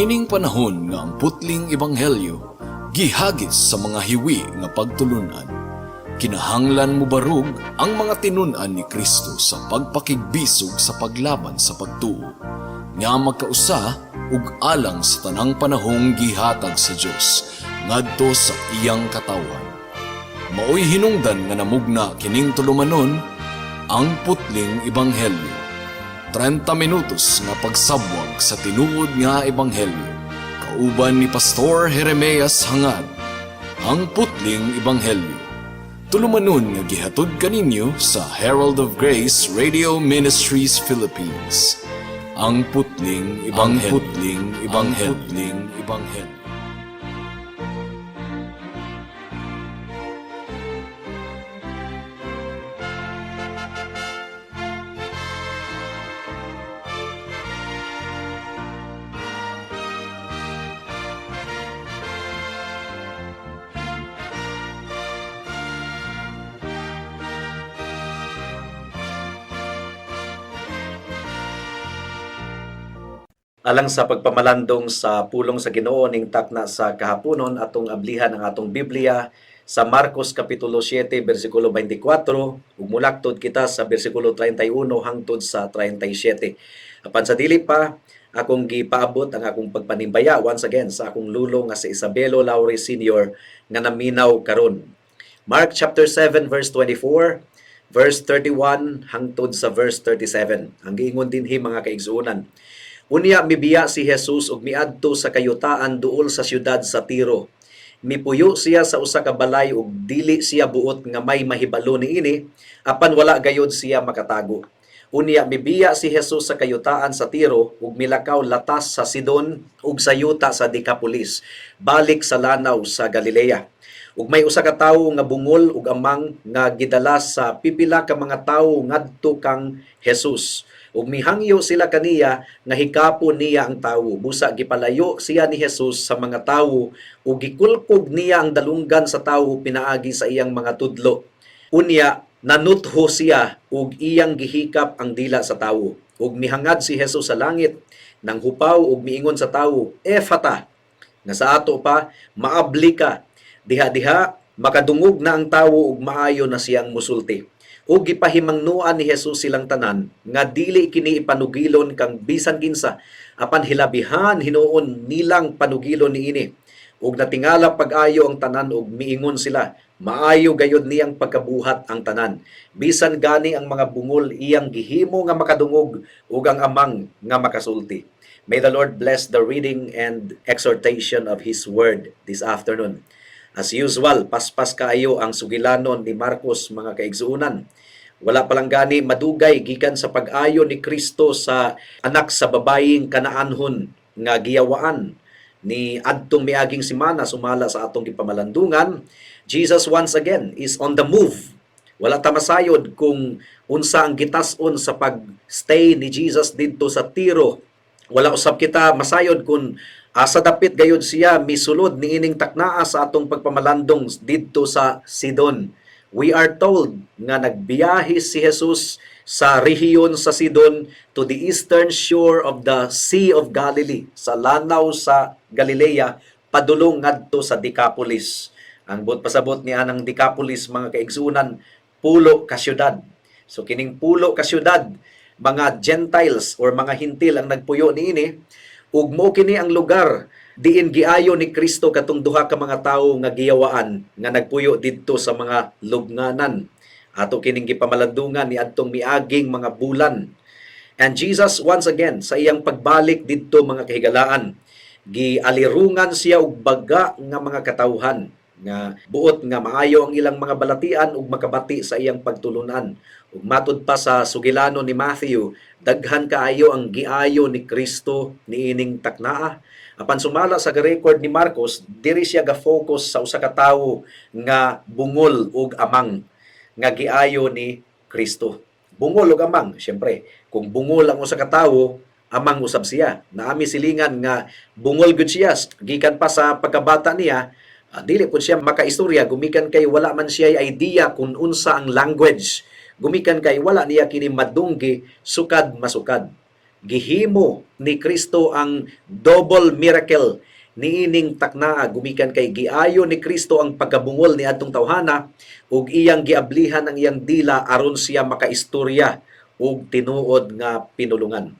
Niining panahon nga ang putling ebanghelyo gihagis sa mga hiwi nga pagtulunan, kinahanglan mobarog ang mga tinun-an ni Kristo sa pagpakigbisog sa paglaban sa pagtuo nga magkausa ug alang sa tanang panahong gihatag sa Dios ngadto sa iyang katawhan. Maoy hinungdan nga namugna kining tulumanon, Ang Putling Ebanghelyo. 30 minutos nga pagsabwag sa tinuod nga ebanghelyo. Kauban ni Pastor Jeremias Hangad. Ang Putling Ebanghelyo. Tulumanon nga gihatod kaninyo sa Herald of Grace Radio Ministries Philippines. Ang Putling Ebanghelyo. Ang Putling Ebanghelyo. Ang Putling Ebanghelyo. Alang sa pagpamalandong sa pulong sa Ginoo ning takna sa kahaponon, atong ablihan ang atong Biblia sa Marcos kapitulo 7 bersikulo 24 ug mulaktod kita sa bersikulo 31 hangtod sa 37. Apan sa dili pa, akong gipaabot ang akong pagpanimbaya once again sa akong lulo nga si Isabelo Laure Sr. nga naminaw karon. Mark chapter 7 verse 24, verse 31 hangtod sa verse 37. Ang giingon dinhi, mga kaigsuonan: "Unya mibiya si Jesus ug miadto sa kayutaan duol sa syudad sa Tiro. Mipuyo siya sa usa ka balay ug dili siya buot nga may mahibalo niini, apan wala gayod siya makatago. Unya mibiya si Jesus sa kayutaan sa Tiro ug milakaw latas sa Sidon ug sa yuta sa Decapolis, balik sa lanaw sa Galilea. Ug may usa ka tawo nga bungol ug amang nga gidala sa pipila ka mga tawo ngadto kang Jesus. Ug mihangyo sila kaniya nga hikapon niya ang tawo. Busa gipalayo siya ni Jesus sa mga tawo ug gikulkog niya ang dalunggan sa tawo pinaagi sa iyang mga tudlo. Unya nanutho siya ug iyang gihikap ang dila sa tawo. Ug mihangad si Jesus sa langit nang hupaw ug miingon sa tawo, 'Efata,' nga sa ato pa, 'Maabli ka.' Diha-diha makadungog na ang tawo ug maayo na siyang musulti. Ug gipahimangnuan ni Jesus silang tanan nga dili kini ipanugilon kang bisan kinsa, apan hilabihan hinuon nilang panugilon niini. Ug natingala pag-ayo ang tanan ug miingon sila, 'Maayo gayud niyang pagkabuhat ang tanan. Bisan gani ang mga bungol iyang gihimo nga makadungog ug ang amang nga makasulti.'" May the Lord bless the reading and exhortation of His Word this afternoon. As usual, paspas kaayo ang sugilanon ni Marcos, mga kaigsuunan. Wala pa lang gani madugay gikan sa pag-ayo ni Kristo sa anak sa babayeng Kanaanhon nga giyawaan ni adtong miaging semana sumala sa atong gipamalandungan, Jesus once again is on the move. Wala ta masayod kung unsa ang gitas-on sa pag-stay ni Jesus didto sa Tiro. Wala usab kita masayod kung asa dapit gayud siya misulod niining taknaa sa atong pagpamalandong didto sa Sidon. We are told nga nagbiyahe si Jesus sa rehiyon sa Sidon to the eastern shore of the Sea of Galilee, sa lanaw sa Galilea, padulong ngadto sa Decapolis. Ang buot pasabot ni anang Decapolis, mga kaigsunan, 10 ka syudad. So kining 10 ka syudad, mga Gentiles or mga Hintil ang nagpuyo niini, ug mo kini ang lugar diin giayo ni Kristo katong duha ka mga tawo nga giyawaan nga nagpuyo didto sa mga lubnganan. Ato kining gipamalandungan ni adtong miaging mga bulan. And Jesus once again sa iyang pagbalik didto, mga kahigalaan, gialirungan siya og baga nga mga katawhan nga buot nga maayo ang ilang mga balatian ug makabati sa iyang pagtulunan. Ug matud pa sa sugilano ni Matthew, daghan kaayo ang giayo ni Kristo niining taknaa. Apan sumala sa record ni Marcos, diri siya ga-focus sa usa ka tawo nga bungol ug amang nga giayo ni Kristo. Bungol ug amang, syempre, kung bungol ang usa ka tawo, amang usab siya. Naami silingan nga bungol gud siya gikan pa sa pagkabata niya, dili pud siya makaistorya gumikan kay wala man siya idea kung unsa ang language. Gumikan kay wala niya kini madunggi sukad masukad. Gihimo ni Kristo ang double miracle niining taknaa, gumikan kay giayo ni Kristo ang pagkabungol ni adtong tawhana ug iyang giablihan ang iyang dila aron siya makaistorya og tinuod nga pinulungan.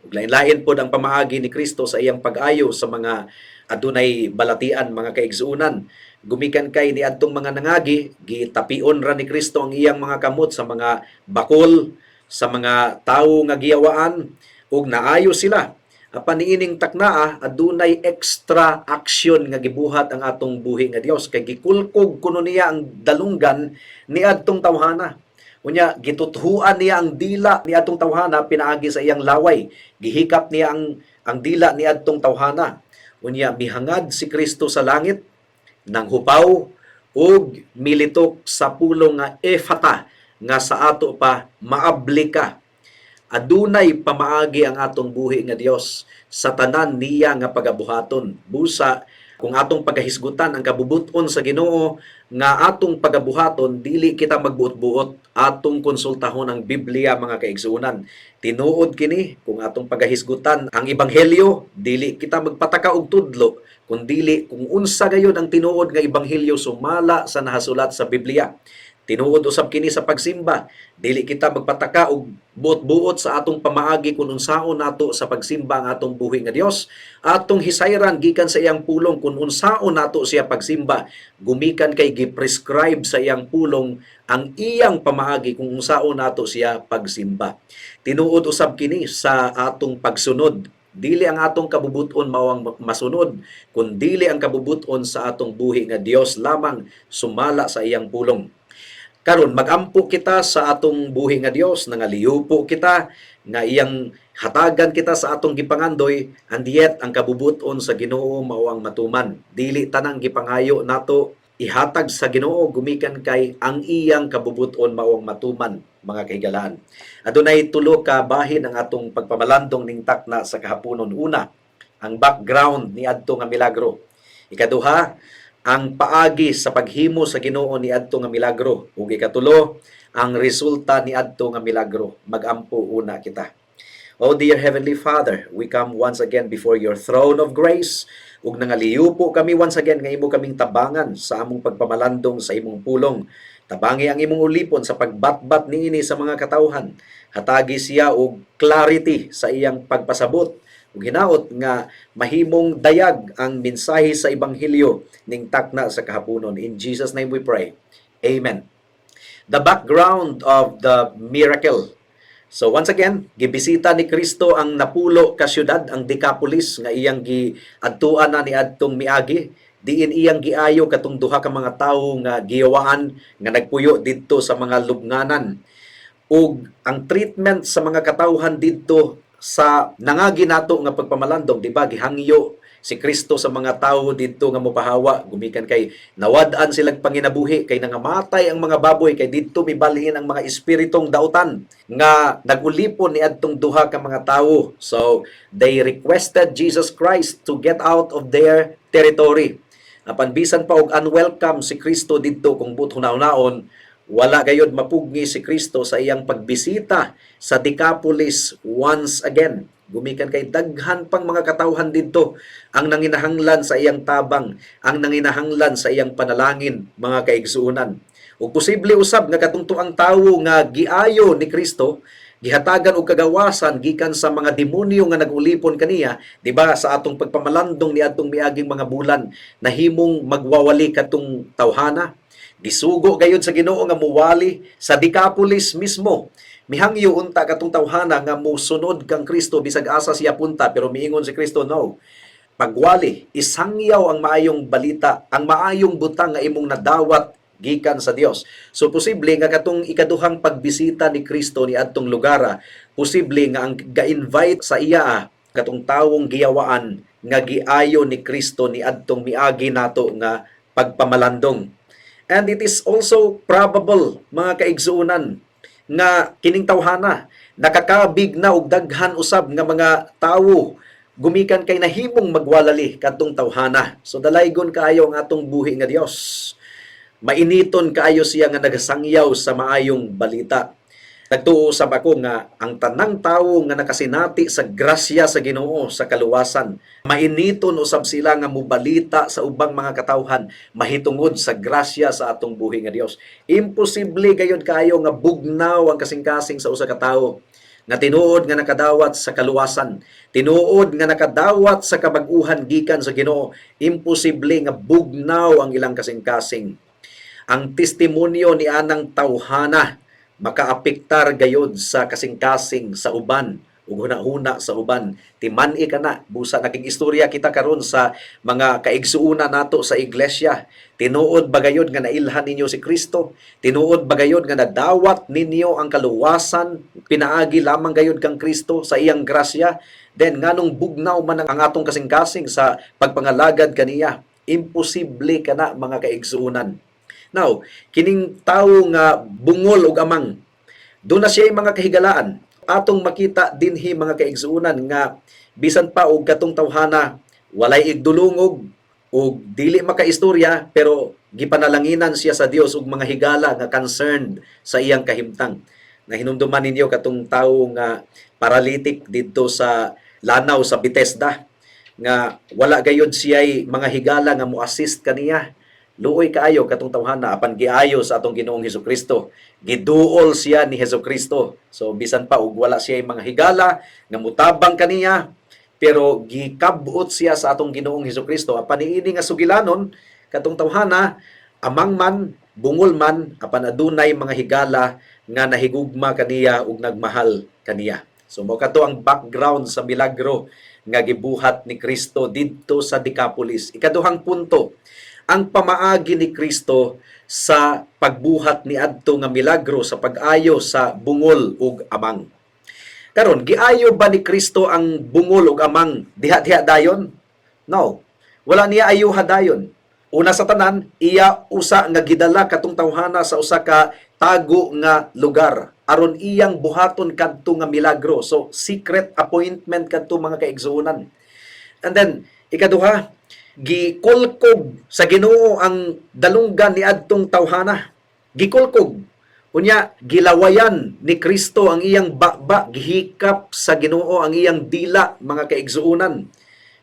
Ug lain-lain pod ang pamaagi ni Kristo sa iyang pag-ayo sa mga adunay balatian, mga kaigsuonan. Gumikan kay niadtong mga nangagi, gitapion ra ni Kristo ang iyang mga kamot sa mga bakol, sa mga tawo nga giyawaan, ug naayo sila. Apan niining taknaa, adunay extra action nga gibuhat ang atong buhi nga Dios kay gikulkog kuno niya ang dalunggan niadtong tawhana. Unya gituthuan niya ang dila niadtong tawhana pinaagi sa iyang laway. Gihikap niya ang dila niadtong tawhana. Unya mihangad si Kristo sa langit nang hupaw ug militok sa pulong nga "Efata," nga sa ato pa "Maabli ka." Adunay pamaagi ang atong buhi nga Dios sa tanan niya nga pagabuhaton. Busa kung atong pagahisgutan ang kabubuton sa Ginoo nga atong pagabuhaton, dili kita magbuot-buot, atong konsultahon ang Biblia, mga kaigsuonan. Tinuod kini kung atong pagahisgutan ang ebanghelyo, dili kita magpataka og tudlo kun dili kung unsa gayud ang tinuod nga ebanghelyo sumala sa nahasulat sa Biblia. Tinuod usab kini sa pagsimba. Dili kita magpataka og buot-buot sa atong pamaagi kung unsaon nato sa pagsimba ang atong buhi nga Dios. Atong hisayran gikan sa iyang pulong kung unsaon nato siya pagsimba. Gumikan kay gi-prescribe sa iyang pulong ang iyang pamaagi kung unsaon nato siya pagsimba. Tinuod usab kini sa atong pagsunod. Dili ang atong kabubuton mao ang masunod, kun dili ang kabubuton sa atong buhi nga Dios lamang sumala sa iyang pulong. Karon magampo kita sa atong buhi nga Dios, nangaliupo kita nga iyang hatagan kita sa atong gipangandoy, and yet ang kabubuton sa Ginoo mao ang matuman. Dili tanang gipangayo nato ihatag sa Ginoo, gumikan kay ang iyang kabubuton mao ang matuman, mga kahigalaan. Adunay tulo ka bahin ang atong pagpamalandong ning takna sa kahaponon. Una, ang background ni adto nga milagro. Ikaduha, ang paagi sa paghimo sa Ginoo ni adto nga milagro, ug ikatulo, ang resulta ni adto nga milagro. Magampo una kita. Oh dear Heavenly Father, we come once again before your throne of grace ug nangaliupo kami once again nga imo kaming tabangan sa among pagpamalandong sa imong pulong. Tabangi ang imong ulipon sa pagbatbat niini sa mga katawhan. Hatagi siya og clarity sa iyang pagpasabot ug hinaot nga mahimong dayag ang mensahe sa ebanghelyo ning takna sa kahaponon. In Jesus' name we pray. Amen. The background of the miracle. So once again, gibisita ni Kristo ang 10 ka syudad, ang Decapolis nga iyang giadtuan na niadtong miagi, diin iyang giayo katong duha ka mga tawo nga giyawaan nga nagpuyo didto sa mga lubnganan. Ug ang treatment sa mga katawhan didto sa nangagi nato nga pagpamalandong, di ba, gihangyo si Kristo sa mga tawo didto nga mopahawa gumikan kay nawad-an silang panginabuhi kay nangamatay ang mga baboy kay didto mibalhin ang mga espiritong dautan nga nagulipon ni adtong duha ka mga tawo. So they requested Jesus Christ to get out of their territory. Apan bisan pa og unwelcome si Kristo didto, kung buot hunahunaon, wala gayod mapugni si Kristo sa iyang pagbisita sa Decapolis once again. Gumikan kay daghan pang mga katawhan didto ang nanginahanglan sa iyang tabang, ang nanginahanglan sa iyang panalangin, mga kaigsuonan. Ug posible usab nga katong tuang tawo nga giayo ni Kristo, gihatagan og kagawasan gikan sa mga demonyo nga nag-ulipon kaniya, di ba, sa atong pagpamalandong ni atong miaging mga bulan, nahimong magwawali katong tawhana. Gisugo gayud sa Ginoo nga muwali sa Decapolis mismo. Mihangyo unta katong tawhana nga musunod kang Kristo bisag asa siya punta, pero miingon si Kristo, "No. Pagwali, isangyaw ang maayong balita, ang maayong butang nga imong nadawat gikan sa Dios." So posible nga katong ikaduhang pagbisita ni Kristo ni adtong lugar, posible nga ang ga-invite sa iya katong tawong giyawaan nga giayo ni Kristo ni adtong miagi nato nga pagpamalandong. And it is also probable, mga kaigsuonan, nga kining tawhana nakakabig na og daghan usab nga mga tawo gumikan kay nahimong magwalali kadtong tawhana. So dalaygon kaayo ang atong buhi nga Dios. Mainiton kaayo siya nga nagasangyaw sa maayong balita. Nagtuo usab ako nga ang tanang tawo nga nakasinati sa grasya sa Ginoo sa kaluwasan, mainiton usab sila nga mobalita sa ubang mga katawhan mahitungod sa grasya sa atong buhi nga Dios. Imposible gayud kaayo nga bugnaw ang kasing-kasing sa usa ka tawo nga tinuod nga nakadawat sa kaluwasan, tinuod nga nakadawat sa kabag-uhan gikan sa Ginoo. Imposible nga bugnaw ang ilang kasing-kasing. Ang testimonyo ni anang tawhana makaapektar gayod sa kasing-kasing sa uban ug hunahuna sa uban. Timan-i kana, busa nakig-istorya kita karon sa mga kaigsuuna nato sa iglesia. Tinuod ba gayod nga nailhan ninyo si Kristo? Tinuod ba gayod nga nadawat ninyo ang kaluwasan pinaagi lamang gayod kang Kristo sa iyang grasya? Then nganong bugnaw man ang atong kasing-kasing sa pagpangalagad kaniya? Imposible kana, mga kaigsuunan. Now, kining tawo nga bungol ug amang, duna siya mga kahigalaan. Atong makita dinhi, mga kaigsuunan, nga bisan pa og katong tawhana walay igdulungog ug dili makaistorya, pero gipanalanginan siya sa Dios ug mga higala nga concerned sa iyang kahimtang. Nahinumduman ninyo katong tawo nga paralytic didto sa lanaw sa Bethesda nga wala gayud siya'y mga higala nga mo-assist kaniya. Luoy kaayo katong tawhana, apan giayo sa atong Ginoong Hesus Kristo. Giduol siya ni Hesus Kristo. So bisan pa og wala siya mga higala nga mutabang kaniya, pero gikabot siya sa atong Ginoong Hesus Kristo. Apan niini nga sugilanon, katong tawhana, amang man, bungol man, apan adunay mga higala nga nahigugma kaniya ug nagmahal kaniya. So mao kato ang background sa milagro nga gibuhat ni Kristo didto sa Decapolis. Ikaduhang punto, ang pamaagi ni Kristo sa pagbuhat ni adto nga milagro sa pag-ayo sa bungol ug amang. Karon, giayo ba ni Kristo ang bungol ug amang diha-diha dayon? No. Wala niya ayuha dayon. Una sa tanan, iya usa nga gidala katong tawhana sa usa ka tago nga lugar aron iyang buhaton kadto nga milagro. So secret appointment kadto, mga kaigsuonan. And then ikaduha, gikulkog sa Ginoo ang dalunggan ni adtong tawhana. Gikulkog. Unya gilawayan ni Kristo ang iyang baba, gihikap sa Ginoo ang iyang dila, mga kaigsuonan.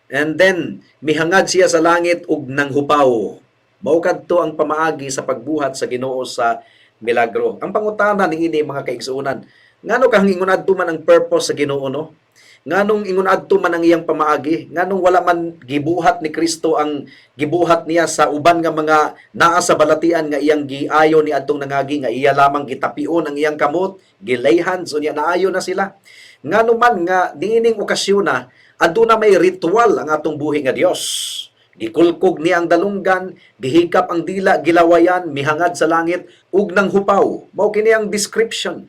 And then mihangad siya sa langit ug nanghupaw. Mao kadto ang pamaagi sa pagbuhat sa Ginoo sa milagro. Ang pangutana niini, mga kaigsuonan, ngano kang ingon adto man ang purpose sa Ginoo, no? Nganong ingon adto man ang iyang pamaagi? Nganong wala man gibuhat ni Kristo ang gibuhat niya sa uban nga mga naa sa balatian nga iyang giayo ni adtong nangagi nga iya lamang gitapion ang iyang kamot, gi-lay hands, unya naayo na sila? Ngano man nga niining okasyon na aduna may ritual ang atong buhi nga Dios? Gikulkog niya ang dalunggan, gihikap ang dila, gilawayan, mihangad sa langit ug nanghupaw. Mao kini ang description.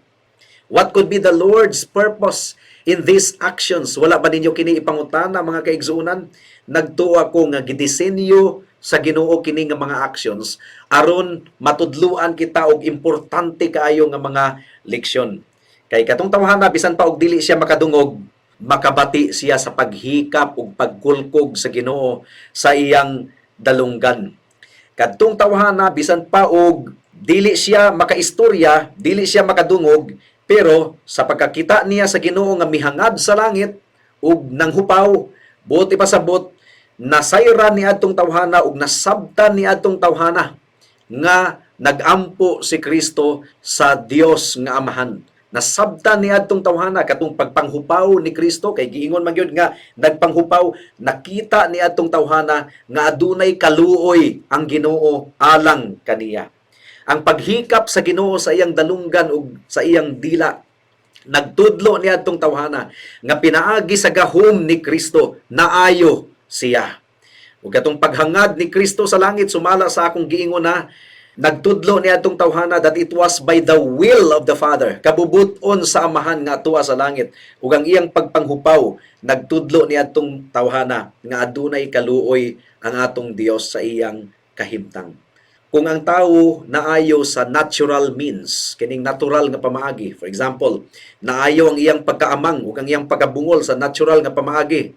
What could be the Lord's purpose in these actions? Wala ba ninyo kini ipangutana, mga kaigsuonan? Nagtuo ako nga gidisenyo sa Ginoo kini nga mga actions aron matudluan kita og importante kaayo nga mga leksyon. Kay katong tawhana, bisan pa og dili siya makadungog, makabati siya sa paghikap ug pagkulkog sa Ginoo sa iyang dalunggan. Kadtong tawhana, bisan pa og dili siya makaistorya, dili siya makadungog, pero sa pagkakita niya sa Ginoo nga mihangad sa langit ug nanghupaw, buot ipasabot, nasayran ni adtong tawhana ug nasabtan ni adtong tawhana nga nagampo si Kristo sa Dios nga Amahan. Nasabtan ni adtong tawhana katong pagpanghupaw ni Kristo, kay giingon man gyud nga nagpanghupaw, nakita ni adtong tawhana nga adunay kaluoy ang Ginoo alang kaniya. Ang paghikap sa Ginoo sa iyang dalunggan ug sa iyang dila, nagtudlo ni adtong tawhana nga pinaagi sa gahom ni Kristo naayo siya. Ug katong paghangad ni Kristo sa langit, sumala sa akong giingon na, nagtudlo ni adtong tawhana that it was by the will of the Father, kabubut-on sa Amahan nga atuwa sa langit. Ug ang iyang pagpanghupaw, nagtudlo ni adtong tawhana nga adunay kaluoy ang atong Dios sa iyang kahimtang. Kung ang tao naayo sa natural means, kining natural nga pamaagi, for example, naayo ang iyang pagkaamang ug ang iyang pagkabungol sa natural nga pamaagi,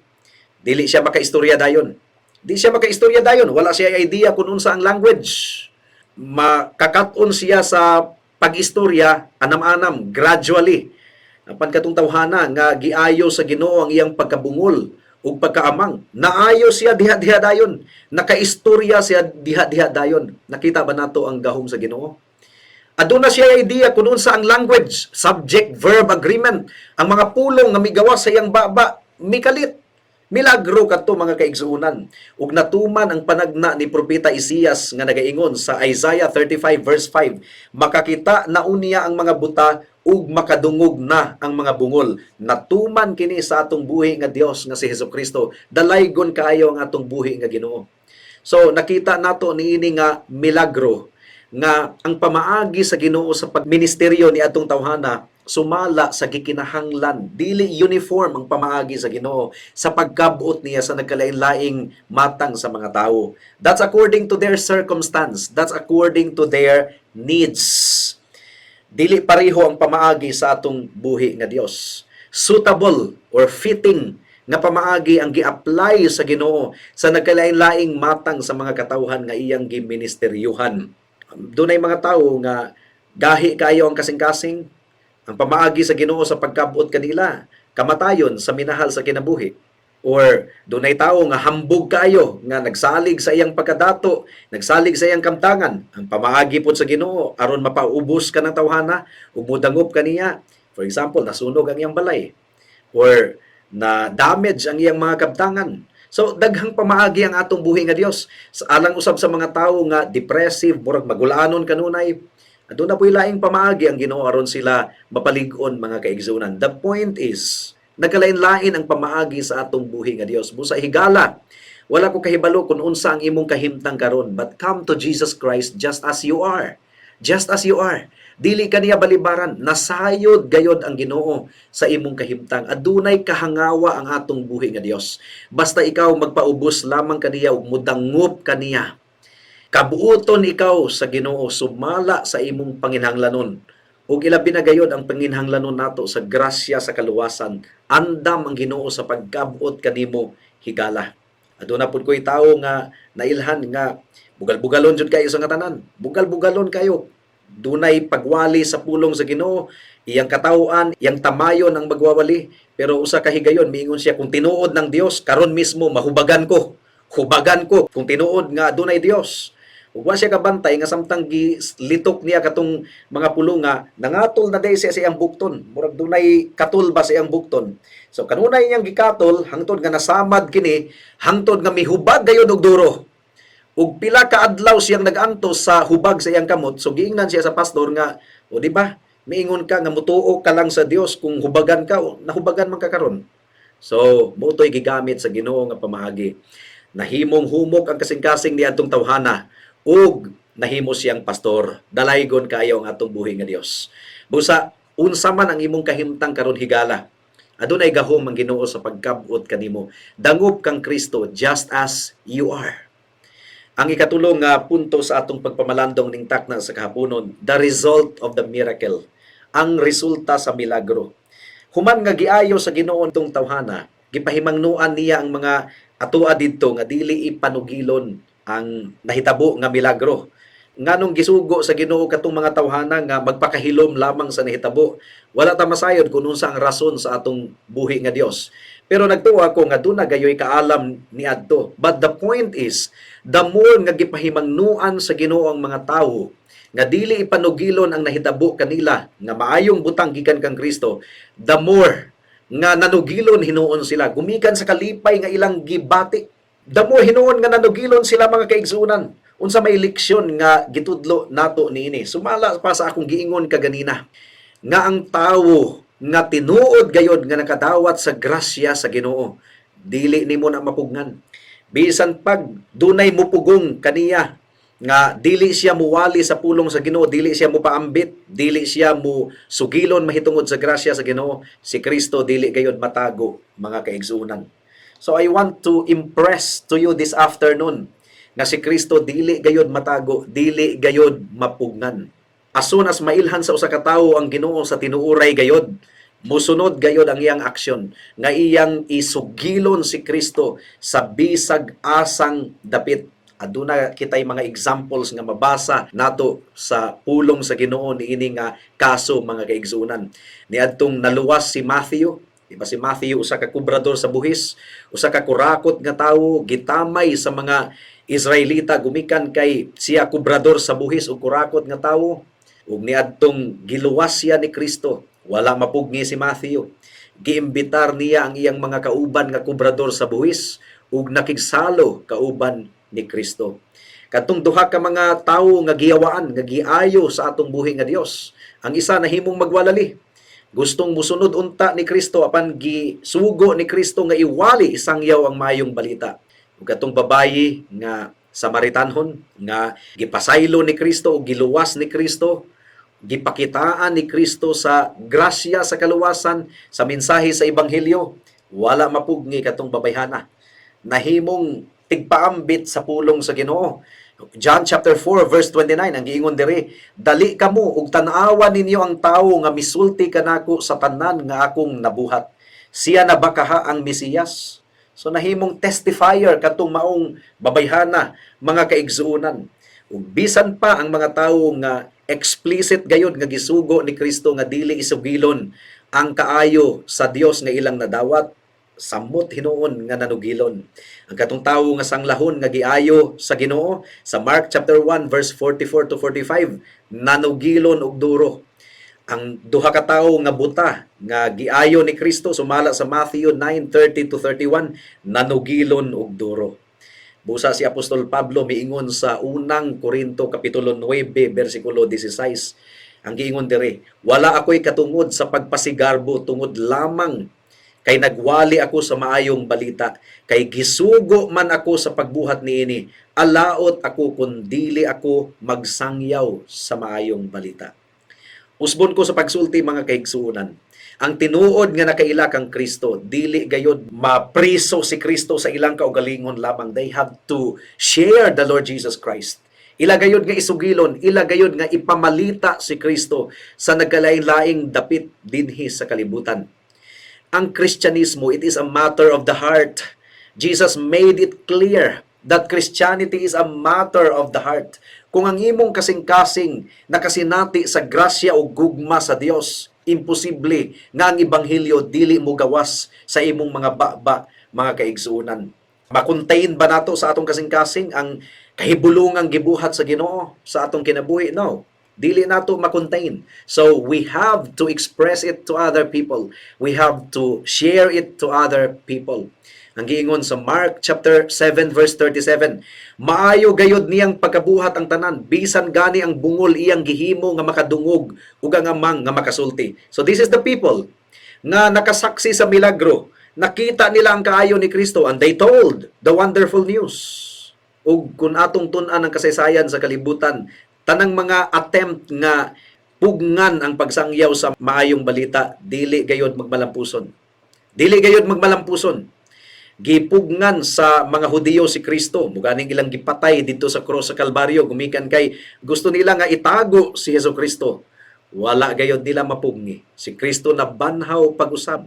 dili siya makaistorya dayon. Di siya makaistorya dayon, wala siya idea kung unsa ang language. Makakat-on siya sa pag-istorya anam-anam, gradually. Apan katong tawhana nga giayo sa Ginoo ang iyang pagkabungol ug pagkaamang, naayo siya diha-diha dayon, nakaistorya siya diha-diha dayon. Nakita ba nato ang gahom sa Ginoo? Aduna siya idea kung unsa ang language, subject verb agreement, ang mga pulong nga migawas sa iyang baba, mikalit. Milagro kadto, mga kaigsuonan. Ug natuman ang panagna ni Propeta Isaias nga nagaingon sa Isaiah 35 verse 5, "Makakita na unya ang mga buta ug makadungog na ang mga bungol." Natuman kini sa atong buhi nga Dios nga si Hesukristo. Dalaygon kaayo ang atong buhi nga Ginoo. So nakita nato niini nga milagro nga ang pamaagi sa Ginoo sa pagministeryo ni atong tawhana sumala sa gikinahanglan. Dili uniform ang pamaagi sa Ginoo sa pagkabot niya sa nagkalain-laing matang sa mga tao. That's according to their circumstance. That's according to their needs. Dili pareho ang pamaagi sa atong buhi nga Dios. Suitable or fitting nga pamaagi ang gi-apply sa Ginoo sa nagkalain-laing matang sa mga katawhan nga iyang giministeryuhan. Dunay mga tawo nga gahi kayo ang kasing-kasing, ang pamaagi sa Ginoo sa pagkabot kanila, kamatayon sa minahal sa kinabuhi. Or dunay tawo nga hambog kayo nga nagsalig sa iyang pagkadato, nagsalig sa iyang kamtangan. Ang pamaagi pod sa Ginoo aron mapaubos ka ng tawhana ug mudangop kaniya. For example, nasunog ang iyang balay or na damage ang iyang mga kabtangan. So daghang pamaagi ang atong buhi nga Dios. Sa alang usab sa mga tawo nga depressive, murag magulaanon kanunay, aduna po'y laing pamaagi ang Ginoo aron sila mapalig-on, mga kaigsuonan. The point is, nagkalain-lain ang pamaagi sa atong buhi nga Dios. Busa higala, wala ko kahibalo kung unsa ang imong kahimtang karon, but come to Jesus Christ just as you are. Just as you are. Dili ka niya balibaran, nasayod gayod ang Ginoo sa imong kahimtang. Adunay kahangawa ang atong buhi nga Dios. Basta ikaw magpaubos lamang kaniya ug mudangop kaniya. Kabuoton ikaw sa Ginoo sumala sa imong panginhanglanon. Ug ilabi na gayod ang panginhanglanon nato sa grasya sa kaluwasan. Andam ang Ginoo sa pagkabot kanimo, higala. Aduna pud ko'y tawo nga nailhan nga bugal-bugalon jud kayo sa nga tanan. Bugal-bugalon kayo. Dunay pagwali sa pulong sa Ginoo, iyang katawhan, iyang tamayon ang magwawali. Pero usa ka higayon miingon siya, "Kung tinuod ng Dios, karon mismo mahubagan ko. Hubagan ko kung tinuod nga adunay Dios." Ug wa siya kabantay nga samtang gilitok niya katong mga pulunga, nangatol na diay siya sa iyang bukton. Murag dunay katol ba sa iyang bukton. So kanunay niyang gikatol hangtod nga nasamad kini, hangtod nga mihubag gayod og duro. Ug pila ka adlaw siyang nag-antos sa hubag sa iyang kamot. So giingnan siya sa pastor nga, "O di ba? Miingon ka nga mutuo ka lang sa Dios kung hubagan ka, o, nahubagan man ka karon." So, mao to'y gigamit sa Ginoo nga pamaagi. Nahimong humok ang kasing-kasing ni atong tawhana ug nahimo siyang pastor. Dalaygon kaayo ang atong buhi nga Dios. Busa unsa man ang imong kahimtang karon, higala, adunay gahom ang Ginoo sa pagkabot kanimo. Dangop kang Kristo just as you are. Ang ikatulong nga punto sa atong pagpamalandong ning takna sa kahaponon, the result of the miracle. Ang resulta sa milagro. Human nga giayo sa Ginoo tong tawhana, gipahimangnuan niya ang mga atoa didto nga dili ipanugilon ang nahitabo nga milagro. Nganong gisugo sa Ginoo katong mga tawhana nga magpakahilom lamang sa nahitabo? Wala ta masayod kung unsa ang rason sa atong buhi nga Dios. Pero nagtuo ako nga duna gayoy kaalam niadto. But the point is, the more nga gipahimangnuan sa Ginoo ang mga tawo nga dili ipanugilon ang nahitabo kanila nga maayong butang gikan kang Kristo, the more nga nanugilon hinuon sila gumikan sa kalipay nga ilang gibati. The more hinuon nga nanugilon sila, mga kaigsuonan. Unsa may leksyon nga gitudlo nato niini? Sumala pa sa akong giingon kaganina nga ang tawo nga tinuod gayod nga nakadawat sa grasya sa Ginoo, dili nimo na mapugnan. Bisan pag dunay mupugong kaniya nga dili siya muwali sa pulong sa Ginoo, dili siya mupaambit, dili siya mo sugilon mahitungod sa grasya sa Ginoo, si Kristo dili gayod matago, mga kaigsuonan. So I want to impress to you this afternoon nga si Kristo dili gayod matago, dili gayod mapugnan. As soon as mailhan sa usa ka tawo ang Ginoo sa tinuuray gayod, musunod gayod ang iyang aksyon nga iyang isugilon si Kristo sa bisag asang dapit. Aduna kitay mga examples nga mabasa nato sa pulong sa Ginoo niini nga kaso, mga kaigsuonan. Niadtong naluwas si Matthew. Di ba si Matthew, usa ka kubrador sa buhis, usa ka kurakot nga tawo, gitamay sa mga Israelita gumikan kay siya kubrador sa buhis ug kurakot nga tawo? Ug niadtong giluwas siya ni Kristo, wala mapugni si Matthew. Giimbitar niya ang iyang mga kauban nga kubrador sa buhis ug nakigsalo kauban ni Kristo. Katong duha ka mga tawo nga giyawaan, nga giayo sa atong buhi nga Dios. Ang isa nahimong magwalali. Gustong musunod unta ni Kristo, apan gisugo ni Kristo nga iwali, isangyaw ang maayong balita. Ug katong babayi nga Samaritanhon nga gipasaylo ni Kristo o giluwas ni Kristo, gipakitaan ni Kristo sa grasya sa kaluwasan sa mensahe sa ebanghelyo, wala mapugni katong babayhana. Nahimong tigpaambit sa pulong sa Ginoo. John chapter 4 verse 29 ang giingon diri, "Dali kamo ug tan-awa ninyo ang tawo nga misulti kanako sa tanan nga akong nabuhat. Siya na ba kaha ang Mesiyas?" So nahimong testifier katong maong babayhana, mga kaigsuonan. Ug bisan pa ang mga tawo nga explicit gayod nga gisugo ni Kristo nga dili isugilon ang kaayo sa Dios nga ilang nadawat, samot hinuon nga nanugilon. Ang katong tawo nga sanglahon nga giayo sa Ginoo sa Mark chapter 1 verse 44 to 45, nanugilon og duro. Ang duha ka tawo nga buta nga giayo ni Kristo sumala sa Matthew 9:30 to 31, nanugilon og duro. Busa si Apostol Pablo miingon sa Unang Korinto kapitulo 9 bersikulo 16. Ang giingon diri, "Wala ako'y katungod sa pagpasigarbo tungod lamang kay nagwali ako sa maayong balita, kay gisugo man ako sa pagbuhat niini. Alaot ako kung dili ako magsangyaw sa maayong balita." Usbon ko sa pagsulti, mga kaigsuonan. Ang tinuod nga nakaila kang Kristo, dili gayod mapriso si Kristo sa ilang kaugalingon lamang. They have to share the Lord Jesus Christ. Ila gayod nga isugilon, ila gayod nga ipamalita si Kristo sa nagkalain-laing dapit dinhi sa kalibutan. Ang Kristyanismo, it is a matter of the heart. Jesus made it clear that Christianity is a matter of the heart. Kung ang imong kasing-kasing nakasinati sa grasya o gugma sa Dios, imposible nga ang ebanghelyo dili mo gawas sa imong mga baba, mga kaigsuonan. Ma-contain ba nato sa atong kasing-kasing ang kahibulungang gibuhat sa Ginoo sa atong kinabuhi? No. Dili nato ma-contain. So we have to express it to other people. We have to share it to other people. Ang giingon sa Mark chapter 7 verse 37, "Maayo gayod niyang pagkabuhat ang tanan, bisan gani ang bungol iyang gihimo nga makadungog ug ang amang nga makasulti." So this is the people nga nakasaksi sa milagro. Nakita nila ang kaayo ni Kristo and they told the wonderful news. Ug kung atong tun-an ang kasaysayan sa kalibutan, tanang mga attempt nga pugngan ang pagsangyaw sa maayong balita, dili gayod magmalampuson. Dili gayod magmalampuson. Gipugngan sa mga Hudiyo si Kristo, muganing ilang gipatay didto sa cross sa Kalbaryo gumikan kay gusto nila nga itago si Hesus Kristo. Wala gayod nila mapugni. Si Kristo nabanhaw pag-usab.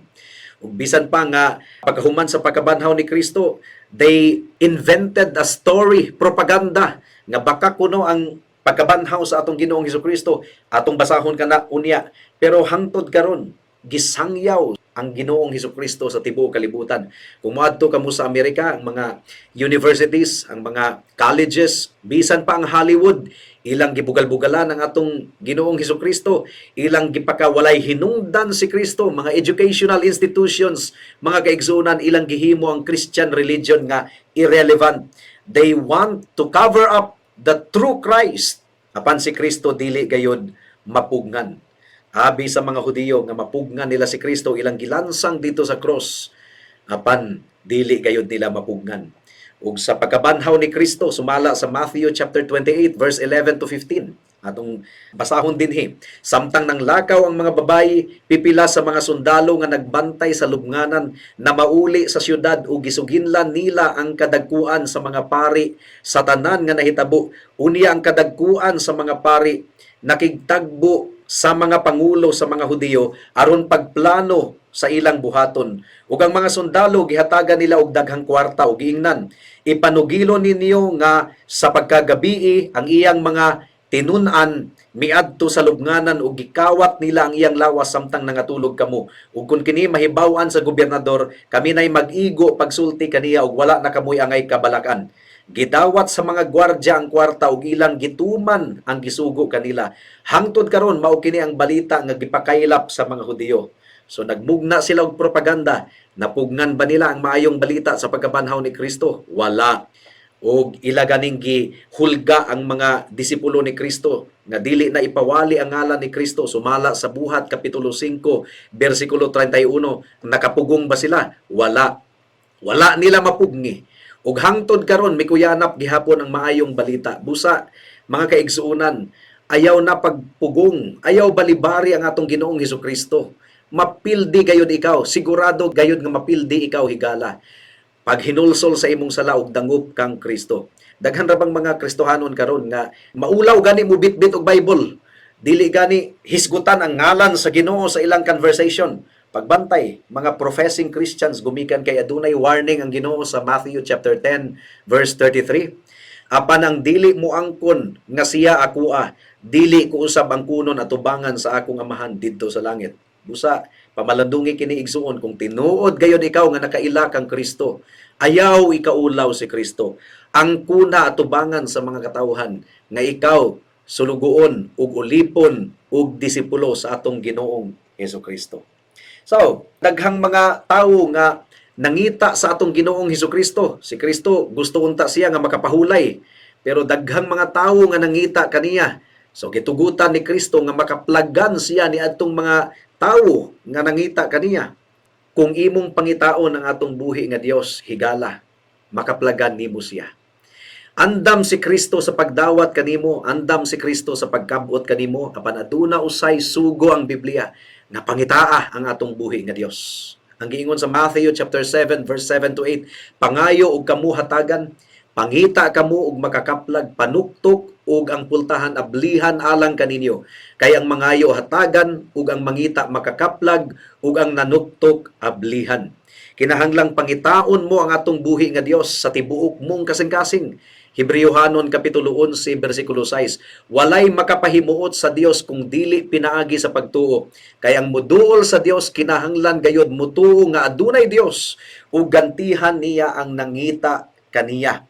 Ug bisan pa nga pagkahuman sa pagkabanhaw ni Kristo, they invented a story, propaganda nga baka kuno ang pagkabanhaw sa atong Ginoong Hesus Kristo. Atong basahon kana unya. Pero hangtod karon gisangyaw ang Ginoong Hesus Kristo sa tibuok kalibutan. Kung moadto kamo sa Amerika, ang mga universities, ang mga colleges, bisan pa ang Hollywood, ilang gibugal-bugalan ang atong Ginoong Hesus Kristo, ilang gipakawalay hinungdan si Kristo, mga educational institutions, mga kaigsuonan, ilang gihimo ang Christian religion nga irrelevant. They want to cover up the true Christ. Apan si Kristo dili gayod mapugngan. Abi sa mga Hudiyo nga mapugngan nila si Kristo, ilang gilansang didto sa cross. Apan dili gayod nila mapugngan. Ug sa pagkabanhaw ni Kristo sumala sa Matthew chapter 28 verse 11 to 15. Atong basahon dinhi. "Samtang nanglakaw ang mga babayi, pipila sa mga sundalo nga nagbantay sa lubnganan na mauli sa syudad ug gisuginlan nila ang kadagkuan sa mga pari sa tanan nga nahitabo. Unya ang kadagkuan sa mga pari nakigtagbo sa mga pangulo sa mga Hudiyo aron pagplano sa ilang buhaton. Ug ang mga sundalo gihatagan nila og daghang kwarta ug giingnan, "Ipanugilo ninyo nga sa pagkagabii ang iyang mga tinun-an miadto sa lubnganan ug gikawat nila ang iyang lawas samtang nangatulog kamo. Ug kun kini mahibaw-an sa gobernador, kami nay mag-igo pagsulti kaniya ug wala na kamoy angay kabalakan." Gidawat sa mga gwardya ang kwarta ug ilang gituman ang gisugo kanila. Hangtod karon mao kini ang balita nga gipakaylap sa mga Hudiyo. So nagmugna sila og propaganda. Napugnan ba nila ang maayong balita sa pagkabanhaw ni Kristo? Wala. Og ila ganing gihulga ang mga disipulo ni Kristo nga dili na ipawali ang ngalan ni Kristo sumala sa Buhat kapitulo 5 bersikulo 31. Nakapugong ba sila? Wala. Wala nila mapugngi. Ug hangtod karon mikuyanap gihapon ang maayong balita. Busa, mga kaigsuonan, ayaw na pagpugong, ayaw balibari ang atong Ginoong Hesukristo. Mapildi gayud ikaw, sigurado gayud nga mapildi ikaw, higala, pag hinulsol sa imong sala ug dangop kang Kristo. Daghan ra bang mga Kristohanon karon nga maulaw gani mo bitbit og Bible. Dili gani hisgutan ang ngalan sa Ginoo sa ilang conversation. Pagbantay, mga professing Christians, gumikan kay adunay warning ang Ginoo sa Matthew chapter 10 verse 33. "Apan ang dili mo angkon nga siya akoa, dili ko usab angkunon atubangan sa akong Amahan didto sa langit." Busa, pamalandungi kini, igsuon, kung tinuod gayod ikaw nga nakaila kang Kristo, ayaw ikaulaw si Kristo. Angkuna atubangan sa mga katawhan nga ikaw sulugoon ug ulipon ug disipulo sa atong Ginoong Hesukristo. So, daghang mga tawo nga nangita sa atong Ginoong Hesukristo. Si Kristo gusto unta siya nga makapahulay. Pero daghang mga tawo nga nangita kaniya. So gitugutan ni Kristo nga makaplagan siya ni adtong mga tawo nga nangita kaniya. Kung imong pangitaon ang atong buhi nga Dios, higala, makaplagan nimo siya. Andam si Kristo sa pagdawat kanimo, andam si Kristo sa pagkabot kanimo, apan aduna usay sugo ang Biblia nga pangitaa ang atong buhi nga Dios. Ang giingon sa Matthew chapter 7 verse 7 to 8, "Pangayo og kamo hatagan, pangita kamo og makakaplag, panuktok ug ang pultahan ablihan alang kaninyo. Kay ang mangayo hatagan, ug ang mangita makakaplag, ug ang nanuktok ablihan." Kinahanglang pangitaon mo ang atong buhi nga Dios sa tibuok mong kasing-kasing. Hebreohanon kapitulo 11 bersikulo 6, "Walay makapahimuot sa Dios kung dili pinaagi sa pagtuo. Kay ang muduol sa Dios kinahanglan gayod mutuo nga adunay Dios ug gantihan niya ang nangita kaniya."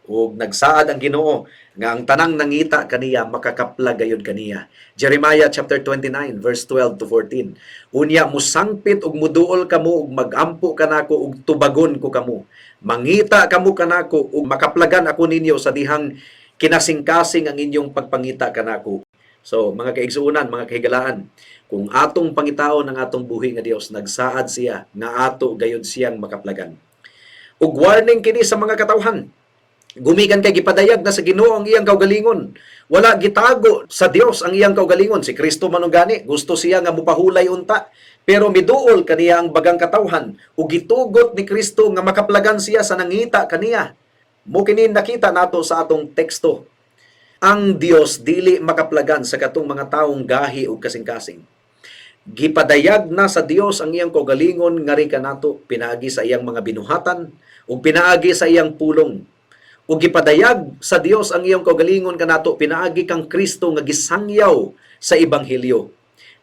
Ug nagsaad ang Ginoo nga ang tanang nangita kaniya makakaplag gayud kaniya. Jeremiah chapter 29 verse 12 to 14. "Unya musangpit ug muduol kamo ug magampo kanako ug tubagon ko kamo. Mangita kamo kanako ug makaplagan ako ninyo sa dihang kinasingkasing ang inyong pagpangita kanako." So, mga kaigsuonan, mga kahigalaan, kung atong pangitaon ang atong buhi nga Dios, nagsaad siya nga ato gayud siyang makaplagan. Ug warning kini sa mga katawhan. Gumikan kay gipadayag na sa Ginoo ang iyang kaugalingon. Wala gitago sa Dios ang iyang kaugalingon. Si Kristo man gani, gusto siya nga mupahulay unta. Pero miduol kaniya ang bagang katawhan ug gitugot ni Kristo nga makaplagan siya sa nangita kaniya. Mo kini nakita nato sa atong teksto. Ang Dios dili makaplagan sa katong mga taong gahi ug kasing-kasing. Gipadayag na sa Dios ang iyang kaugalingon ngari kanato pinaagi sa iyang mga binuhatan ug pinaagi sa iyang pulong. Ug gipadayag sa Dios ang iyang kaugalingon kanato pinaagi kang Kristo nga gisangyaw sa ebanghelyo.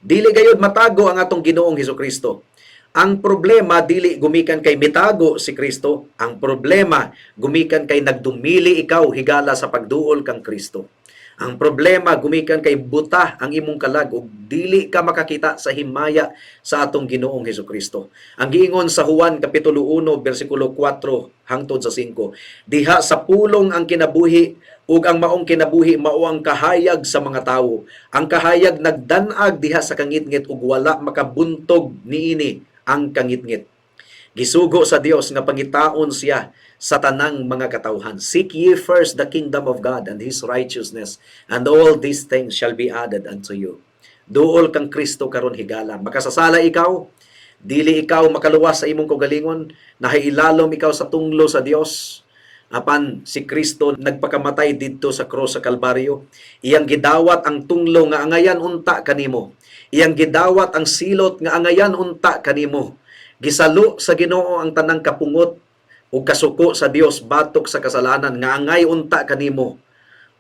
Dili gayud matago ang atong Ginoong Hesukristo. Ang problema dili gumikan kay mitago si Kristo. Ang problema gumikan kay nagdumili ikaw, higala, sa pagduol kang Kristo. Ang problema gumikan kay buta ang imong kalag ug dili ka makakita sa himaya sa atong Ginoong Hesukristo. Ang giingon sa Juan kapitulo 1 bersikulo 4 hangtod sa 5, "Diha sa pulong ang kinabuhi ug ang maong kinabuhi mao ang kahayag sa mga tawo. Ang kahayag nagdan-ag diha sa kangitngit ug wala makabuntog niini ang kangitngit." Gisugo sa Dios nga pangitaon siya sa tanang mga katawhan. "Seek ye first the kingdom of God and His righteousness, and all these things shall be added unto you. Duol kang Kristo karon, higala. Makasasala ikaw, dili ikaw makaluwas sa imong kaugalingon, nahailalom ikaw sa tunglo sa Dios. Apan si Kristo nagpakamatay didto sa krus sa Kalbaryo. Iyang gidawat ang tunglo nga angayan unta kanimo. Iyang gidawat ang silot nga angayan unta kanimo. Gisalo sa Ginoo ang tanang kapungot ug kasuko sa Dios batok sa kasalanan nga angay unta kanimo.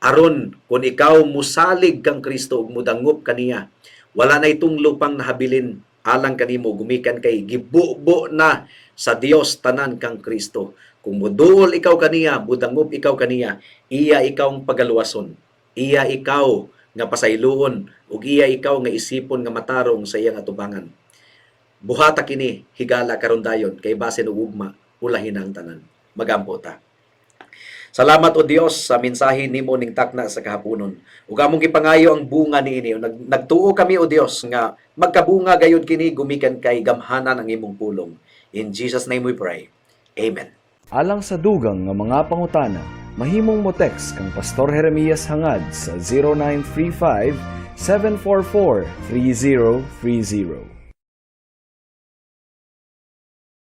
Aron kung ikaw musalig kang Kristo ug mudangop kaniya, wala nay tunglo pang nahabilin alang kanimo gumikan kay gibubo na sa Dios tanan kang Kristo. Kung muduol ikaw kaniya, mudangop ikaw kaniya, iya ikaw ang pagaluwason. Iya ikaw nga pasayloon ug iya ikaw nga isipon nga matarong sa iyang atubangan. Buhata kini higala karon dayon kay basin og ugma ulahin ang tanan. Magampo ta. Salamat, O Dios, sa mensahe nimo ning takna sa kahaponon. Ug among gipangayo ang bunga niini. Nagtuo kami, O Dios, nga magkabunga gayud kini gumikan kay gamhanan ang imong pulong. In Jesus' name we pray. Amen. Alang sa dugang nga mga pangutana, mahimong mo text kang Pastor Jeremias Hangad sa 0935 744 3030.